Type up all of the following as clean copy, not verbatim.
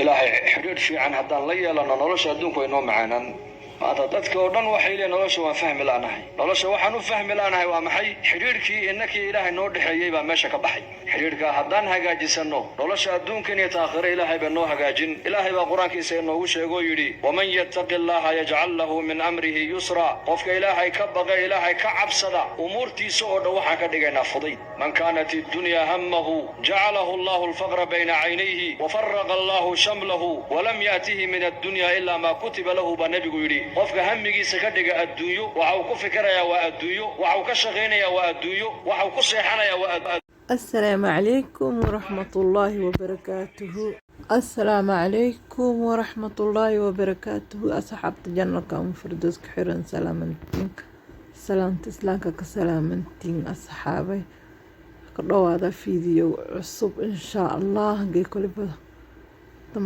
Ilaahay xidhiidh fiican haddaan la yeelano, nolosha adduunku way noo macaanaan. Maanta dadka oo dhan waxay leeyihin nolosha waan fahmi la'nahay. Nolosha waxaan u fahmi la'nahay waa maxay? Xidhiidhkii innakii Ilaahay noo dhexeeyey baa meesha ka baxay. Xidhiidhka haddaan hagaajisano, nolosha adduunkan iyo taakhire Ilaahay baa noo hagaajin. Ilaahay baa Qur-aankiisa inoogu sheegoo yidhi: "ومن يتق الله يجعل له من أمره يسرا." Qofka Ilaahay ka baqa, Ilaahay ka cabsada, umuurtiisa oo dhan waxaan ka dhigaynaa fudayd. من كانت الدنيا همه جعله الله الفقر بين عينيه وفرق الله شمله ولم يأته من الدنيا إلا ما كتب له, baa nebigu yidhi. Qofka hamigiisa ka dhiga adduunyo, waxa uu ku fikirayaa waa adduunyo, waxa uu ka shaqaynayaa waa adduunyo, waxa uu ku seexanayaa waa السلام عليكم ورحمة الله وبركاته. السلام عليكم ورحمة الله وبركاته. Asxaabta channelka Um Fardoos ku xiran, salaamantiin, salaamta islaamka ka salaamantiin. Asxaabay, ka dhawaada video cusub insha Allah. Gee koliba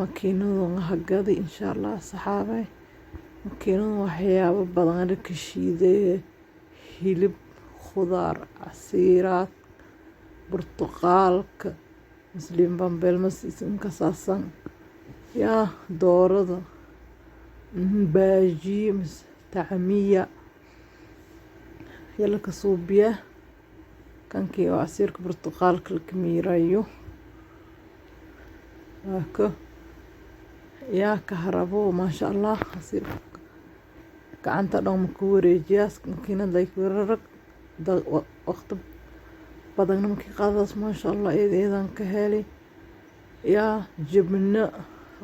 makiinadu hagadi insha Allah. Asxaabay, makiinadu waxyaabo badan la ka shiiday: hilib, khudaar, casiiraad, burtuqaalka, muslim bambelmas inkasaasan yaa, doorada, baajiye, tacmiya yala ka suubiya. Kankii oo casiirka burtuqaalka la kamiirayo waa ka yaa kaharabo. Maasha Allah, casiirka gacanta dhan ma ku wareejiyaa makiinad, like rarag waqti badanna markii qaadaas. Maasha Allah, eed eedaan ka helay. Yaa jibno,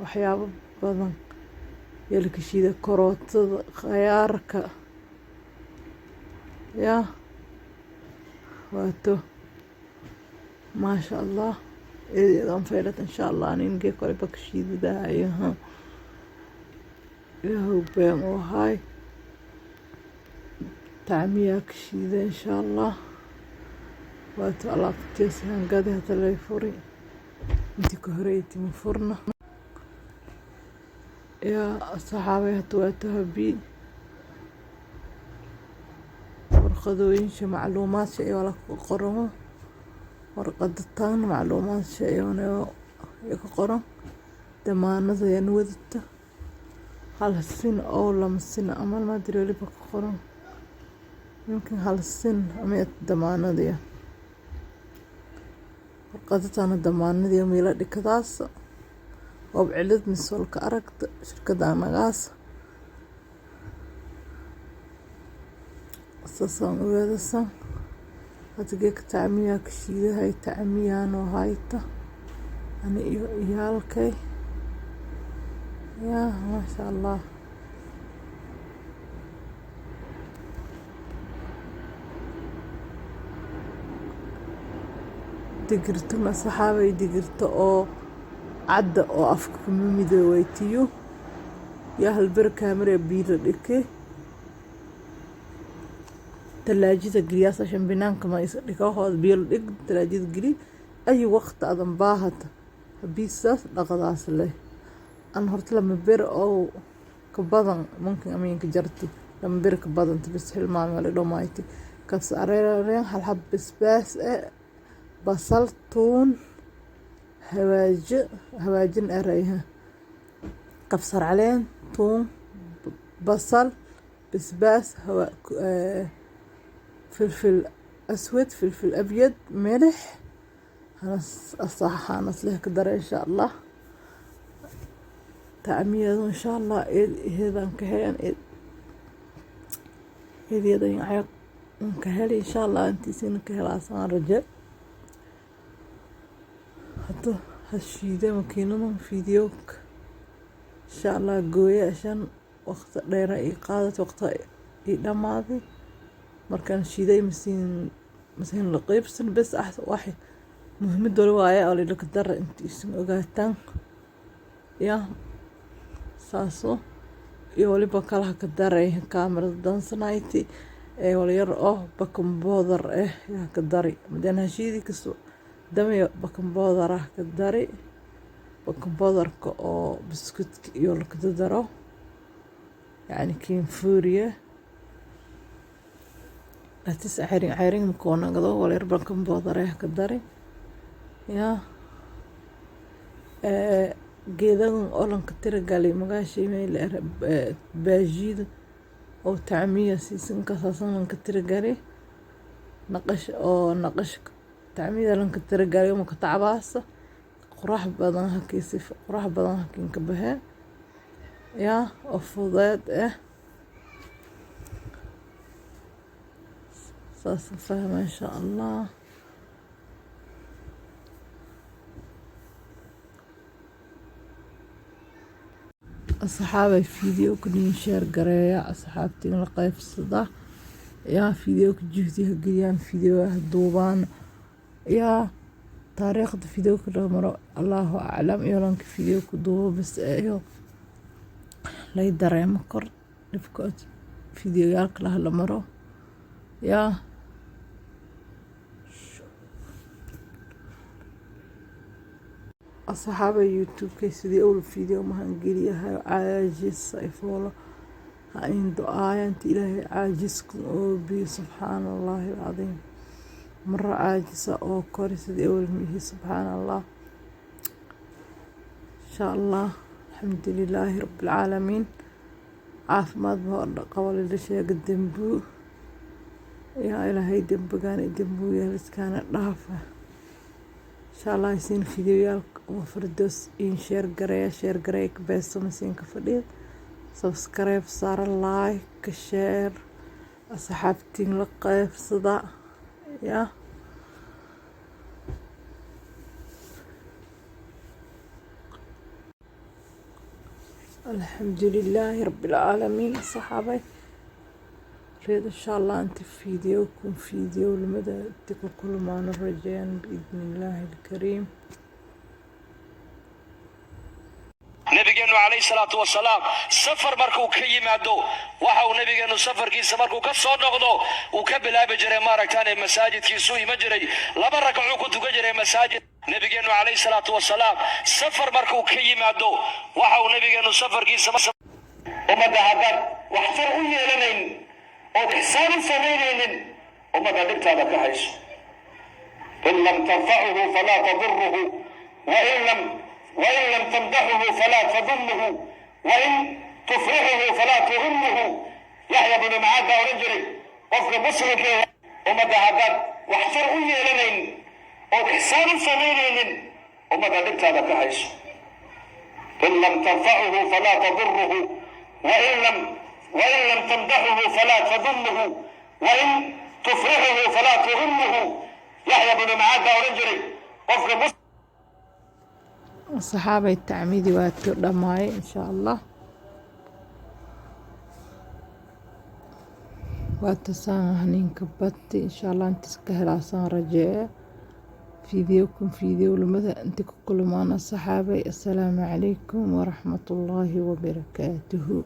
waxyaabo badan yaa la kashiida, karootada, khayaarka, yaa waato. Maasha Allah, eed eedaan faylat. Insha Allah nin kale ba kashiidadahayo. Ilaahow been u ahaay, tacmiyaa ka shiida insha Allah. Waato alaabtiis hangadi hada lay furi, intii ka horeeyay ma furna. Yaa asxaabay, hada waa tahabi warqadooyinsha macluumaadka iyo wala ku qoran. Warqada tan macluumaadka iyona ka qoran, damaanada yan wadata 1 sin oo 2 sin amal madri waliba ka qoran, yumkin 1 sin ama damaanadiya. Warqada tana damaanadiya meela dhikadaas oo cilad misolka aragta shirkada nagaas saasaan ogaadaysan. Hada geedka tacmiyaa ka shiidahay, tacmiyaan oo hayta ani iyo iyaalkay. Yaa maasha Allah, digirtuna saxaabay, digirta oo cadda oo afka kama midoobeytiyo yaa halber kaamira biyo la dhike, talaajada geliyaas ashan binaanka ma is dhigo, hoos biyo la dhig, talaajada geli, ay waqti adan baahata habiisaas dhaqadaas leh. An horta 2 ber oo ka badan mumkin aminka jarti, 2 ber ka badanta bis hilmaame wala dhamayti. Kabsar caleen, hal xab basbaas eh, basal, tuun, hawaajo, hawaajin erayha, kabsar caleen, tuun, basal, basbaas, filfil aswad, filfil abyad, milix, hanas leh ka dara insha Allah. Tacmiyadu insha Allah eedan ka helan, eedeedan ka heli insha Allah, intiisina ka helaasaan raje. Hada hashiida makiinadan fiidiyowka insha Allah gooya ashan waqti dheera ii qaadat, waqti ii dhamaaday markaan shiiday. Masiin la qaybsan bes ah, wax muhiimad wali waaye oo laka dara intiisin ogaataan. Yaa saaso iyo waliba kalaha ka daray kaamirada dansanayti ee walyar oo baking powder eh yaa ka dari madaan hashiidi kasto damiyo baking powder ah ka dari, baking powderka oo biskuutka iyo laka daro, yacni kinfuuriya atis cayrin cayrin makoo nagdo, walyar baking powder eh ka dari. Yaa. Geedahan oo lanka tiragalay magaashay meel baajida oo tacmiya siisanka saasan lanka tiragalay naqash oo naqash tacmiyada lanka tiragalay maka tacbaasa qurax badan hakiisi qurax badan hakinka baxee yaa oo fudeed ah saas fahma insha Allah. Asxaabay, video ku nin share gareeya, asxaabtiin la qaybsada yaa, video ku juhdi ha geliyaan, video ha duubaan yaa. Taariikhda video ku maro Allahu aclam, iyo lanka video ku duubo bas iyo lay dareemo kor dhibka videoyaalka lah la maro yaa. Asxaaba, YouTube-ka sidii owl video mahan geliyahay, caajis ay foolo ha in ducaaya inta Ilaahay caajisku oobiyo. Subxaana Allahi alcadiim, mara caajisa oo kori sidii awal mihi. Subxaana Allah, insha Allah, alxamdu lilaahi rabbilcaalamiin. Caafimaad baa qabo lila sheega dembuu yaa. Ilaahay dembigaana dembuu yeeliskaana dhaafa insha Allah. Isiin fideoyaal uma Fardoos in share gareeya, share gareeya, kabeeso masiinka fadhiya, subscribe saara, like, share, asxaabtiin la qaybsada yaa. Alxamdu lilaahi rabbilcaalamiin. Saxaabay reed, insha Allah inta video kun video lamada inta ku kulmaano rajeeyaan biidni Illaahi alkariim. Nabigeenu calayhi salaatu wasalaam safar markuu ka yimaado, waxa uu nabigeenu safarkiisa markuu ka soo noqdo uu ka bilaabi jiray maaragtaan masaajidkiisuu iman jiray, laba rakacuu ku tukan jiray masaajid. Nabigeenu calayhi salaatu wasalaam safar markuu ka yimaado, waxa uu nabigeenu safarkiisa Ummadda haddaad waxtar u yeelanayn ood ixsaan u samaynaynin, ummadda dhibtaada ka hayso. In lam tanfacuhu falaa taduruhu, wain lam tamdaxuhu falaa tadumuhu, wain tufrixuhu falaa tugumuhu. Yaxya binu Macaad baa odhan jiray qofka muslimka ee ummadda haddaad waxtar u yeelanayn ood ixsaan u samaynaynin, ummadda dhibtaada ka hayso. In lam tanfacuhu falaa taduruhu, wain lam tamdaxuhu falaa tadumuhu, wain tufrixuhu falaa tugumuhu. Yaxya binu Macaad baa odhan jiray qofka Saxaabay, tacmidii waa tu dhammaayay insha Allah. Waa tasaan haninka bati insha Allah intaas ka helaasaan rajeeya. Video kun video lamada inta ku kulmaan, asxaabay, assalaamu calaykum waraxmatullaahi wabarakaatuhu.